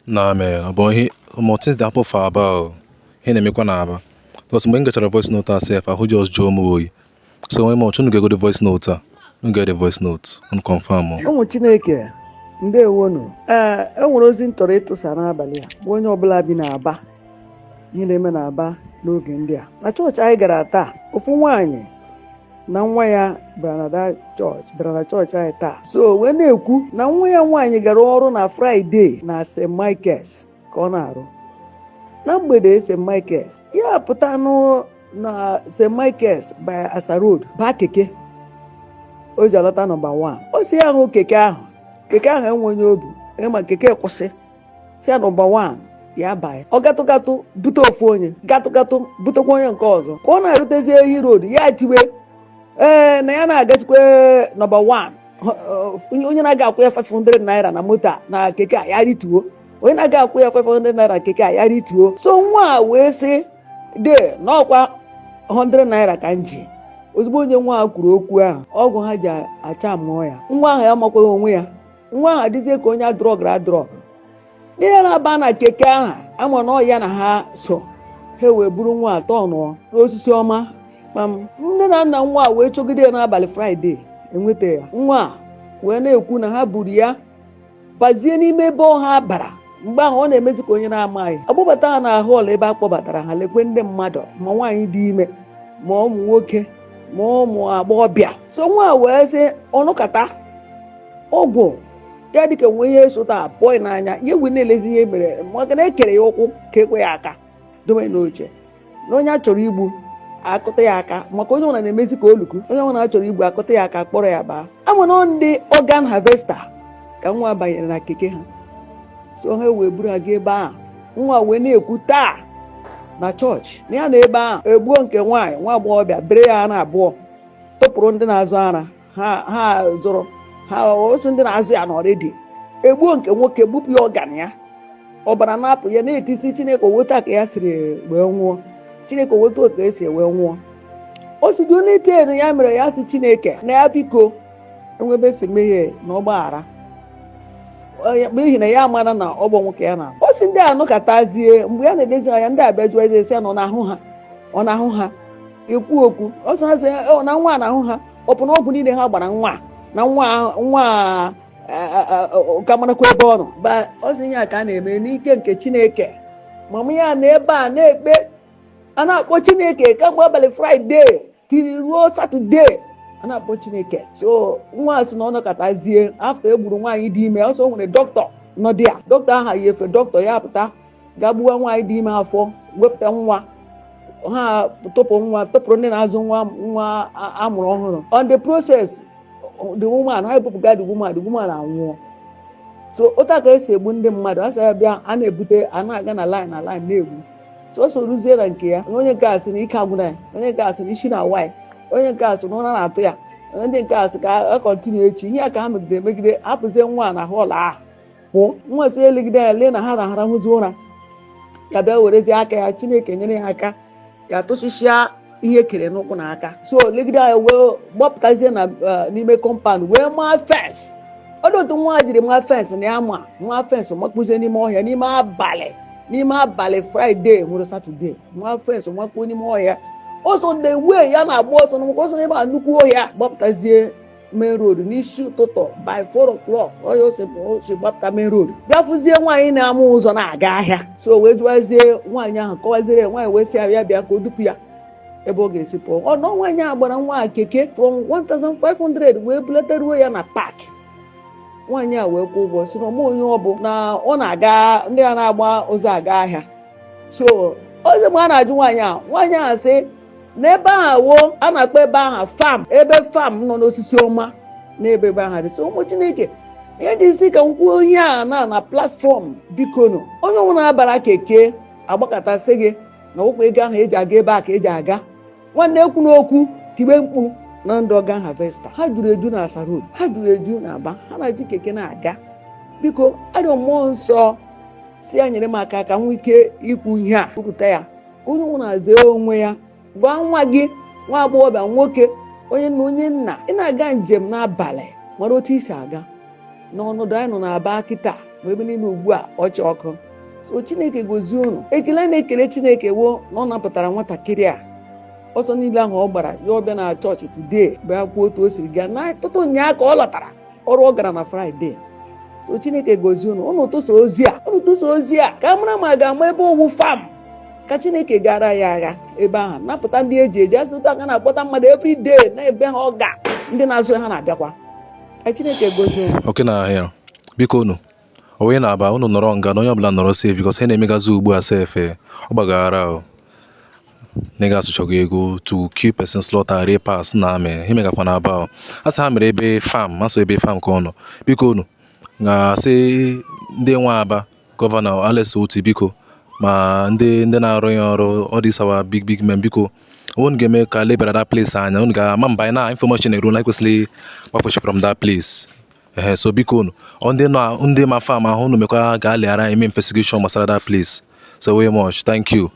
Nah man, but he more things dey happen for Aba o. Ihe na-emekwa na Aba. Because mgbe m gechara voice note a sef, ahụ just jụọ m oyi. So when much unu ga-ego the voice note a? Unu get the voice note. Unu confirm o. Ụmụ Chineke, ndewonu. Ee, e nwere ozi m chọrọ ịtụsa n'abalị a bụ onye ọbụla bi n'Aba, ihe na-eme n'Aba n'oge ndị a. Na chọọchị anyị gara taa, ofu nwaanyị na nwa ya bịara na that chọọchị, bịara na chọọchị anyị taa, so wee na-ekwu na nwa ya nwaanyị gara ọrụ na Friday na St. Michael's ka ọ na-arụ na mgbede. St. Michael's ya pụta nụ na St. Michael's by Asa Road, baa keke o ji alọta nọmba 1. O si ya hụ keke ahụ, keke ahụ enwe onye obu ịma keke kwụsị, si ya nọmba 1, ya banye. Ọ gatụ gatụ bute ofu onye, gatụ gatụ butekwa onye nke ọzọ. Ka ọ na-erutezi Ehi Road, ya tiwe ee na ya na-agazikwe nọmba 1, onye na-aga akwụ ya 500 naira na moto a, na keke a, ya rituo. Onye na-aga akwụ ya 500 naira keke a, ya rituo. So nwa a wee sị de n'ọkwa 100 naira ka m ji. Ozugbo onye nwa a kwuru okwu ahụ, ọgwụ ha ji acha mụọ ya. Nwa ahụ ya makwaghị onwe ya. Nwa ahụ adịzie ka onye adrọgara adrọg. Ndị ya na-aba na keke ahụ ama na ọ ya na ha so ha wee buru nwa atọ nụọ n'osisi ọma kpam. Nne na nna nwa a wee chọgide ya n'abalị Friday, enweta ya. Nwa a wee na-ekwu na ha buru ya bazie n'ime ebe ọha bara. Mgbe ahụ ọ na-emezi ka onye na-amaghị. Ọkpọbata ha na hall ebe a kpọbatara ha, lekwe ndị mmadụ, ma nwaanyị dị ime, ma ụmụ nwoke, ma ụmụ agbọghọbịa. So nwa a wee sị ọnụkata ọgwụ ya dịka nwe ihe sota pụọ n'anya ya, wee na-elezi ihe mere, maka na ekere ya ụkwụ ka ekwe ya aka dobe n'oche, na onye a chọrọ igbu akụta ya aka, maka onye ọbụla na-emezi ka oluku. Onye ọbụla a chọrọ igbu akụta ya aka, kpọrọ ya baa. Ama na ndị organ harvester ka nwa banyere na keke ha. So ha wee buru ha gaa ebe ahụ. Nwa wee na-ekwu taa na chọọchị na ya na ebe ahụ egbuo nke nwaanyị, nwa agbọghọbịa, bere ya na abụọ, tụpụrụ ndị na-azụ ara ha, ha zụrụ ha osu, ndị na-azụ ya na ọrịdị. Egbuo nke nwoke, gbupụ ya organ ya, ọbara na-apụ ya, na-etisi, "Chineke, oweta ka ya siri wee nwụọ. Chineke, oweta otu esi wee nwụọ." O si dị onye ya mere ya si Chineke na ya biko enwebe si mehie na ọgbaghara, n'ihi na ya mara na ọgbọ nwoke ya na o si ndị a nụkọtazie. Mgbe ya na-elezi anya, ndị abịa jụọ eze, sị ya na ọ na-ahụ ha, ọ na-ahụ ha ekwu okwu ọsọ. Ha sị na nwa na-ahụ ha, ọ bụ na ọgwụ niile ha gbara nwa na nwa nwa ka marakwa ebe ọ nọ ba. Ọ sị ihe a ka a na-eme n'ike nke Chineke. Mama ya na ebe a na-ekpe, a na-akpọ Chineke kamgbe abalị Friday tiri ruo Saturday, a na-akpọ Chineke. So nwa sị na ọ nọkọtazie after egburu nwaanyị dị ime ọsọ, o nwere dọkịta nọ dị ya, dọkịta aha ya efe dọkịta ya pụta ga gbuwa nwaanyị dị ime afọ, wepụta nwa ha, tụpụ nwa, tụpụrụ ndị na-azụ nwa, nwa amụrụ ọhụrụ. On the process, the woman, ha ebupụga the woman, the woman anwụọ. So otu a ka esi egbu ndị mmadụ. A sị ya bịa, a na-ebute, a na-aga na line na line na-egbu. So o soruzie na nke ya, onye nke a sị na ike agwụna ya, onye nke a sị na isi na-awa ya, onye nke a sị na ụra na-atụ ya, ndị nke a sị ka a continue echi. Ihe a ka ha megide emegide, hapụzie nwa na hall ahụ pụọ. Nwa sị elegide ya, lee na ha na-arahụzi ụra, ya bịa werezie aka ya, Chineke nyere ya aka, ya tụsịsịa ihe ekere n'ụkwụ na aka. So legide ya wee gbapụtazie na n'ime compound, wee maa fence. Ọ dị otu nwa jiri maa fence na ya ma nwa fence, makpuzie n'ime ọhịa n'ime abalị, n'ime abalị Friday nwere Saturday, nwa fence makpuo n'ime ọhịa ọsọ. Ndị wee ya na-agba ọsọ na ọsọ ebe a nnukwu ọhịa, gbapụtazie main road n'isi ụtụtụ by 4 o'clock. Onye o si gbapụta main road, bịa fụzie nwaanyị na-ama ụzọ na-aga ahịa. So wee jụwazie nwaanyị ahụ, kọwaziere ya. Nwaanyị wee sị ya ya bịa ka o dupu ya ebe ọ ga-esi pụọ. Ọ nọ nwaanyị a gbara nwa a keke from 1500 wee bulataruo ya na park. Nwaanyị a wee kwụ ụgwọ, si na ọma onye ọ bụ na ọ na-aga, ndị a na-agba ụzọ aga ahịa. So ozi mgbe a na-ajụ nwaanyị a, nwaanyị a sị na ebe ahụ wo a na-akpọ ebe ahụ farm, ebe farm nọ n'osisi ọma n'ebe ebe ahụ dị. So ụmụ Chineke, ihe ji isi ka m kwuo ihe a na platform, biko nụ, onye ọbụla bara keke agbakọtasị gị na ụkwụ ego ahụ eji aga ebe a ka eji aga. Nwanne, ekwu n'okwu, tibe mkpu na ndị organ harvester ha juru eju na Asa Road, ha juru eju na Aba, ha na-eji keke na-aga. Biko, arịọ mmụọ nsọ si ya nyere m aka ka m nwee ike ikwu ihe a, kwupụta ya, ka onye nwụrụ zee onwe ya. Gwa nwa gị, nwa agbọghọbịa, nwoke, onye na onye nna, ị na-aga njem n'abalị, mara otu isi aga n'ọnọdụ anyị nọ n'Aba kịta. Ma ebe niile ugbu a ọchị ọkụ. So Chineke gozie unu. Ekele a na-ekele Chineke wo na ọ napụtara nwatakịrị a ọsọ niile ahụ ọ gbara ya ọbịa na chọọchị today, bịa kwuo otu o siri gaa na tụtụ ụnyaahụ ka ọ lọtara ọrụ ọ gara na Friday. So Chineke gozie unu. Unu tụsa ozi a, unu tụsa ozi a ka a mara ma a ga-ama ebe owu farm, ka Chineke gara ya agha ebe ahụ, napụta ndị eji eji asị otu aka na-akpọta mmadụ every day na ebe ha ọ ga ndị na-azụ ha na-abịakwa. Ka Chineke gozie unu. Oke na ahịa, biko unu onye na-aba, unu nọrọ nga na onye ọbụla nọrọ safe, because ha na-emegazi ugbu a sef, ọ gbagara o. Niggas chọrọ ego to kill person, slaughter, rape pass na ame ha megakwa na Aba o. A sị ha mere ebe farm, asọ ebe farm ka ọ nọ. Biko unu ga-asị ndị nwe Aba, Governor Alex Otti, biko, ma ndị na-arụ ya ọrụ, all these our big big men, biko, unu ga-eme ka lebara that place anya. Unu ga-ama mba na information eruola, ekwesịrị gbafuchi from that place. Ehe, so biko unu, ọ ndị nọ, ndị ma farm ahụ, unu mekwa ga-aleghara eme investigation gbasara that place. So very much thank you.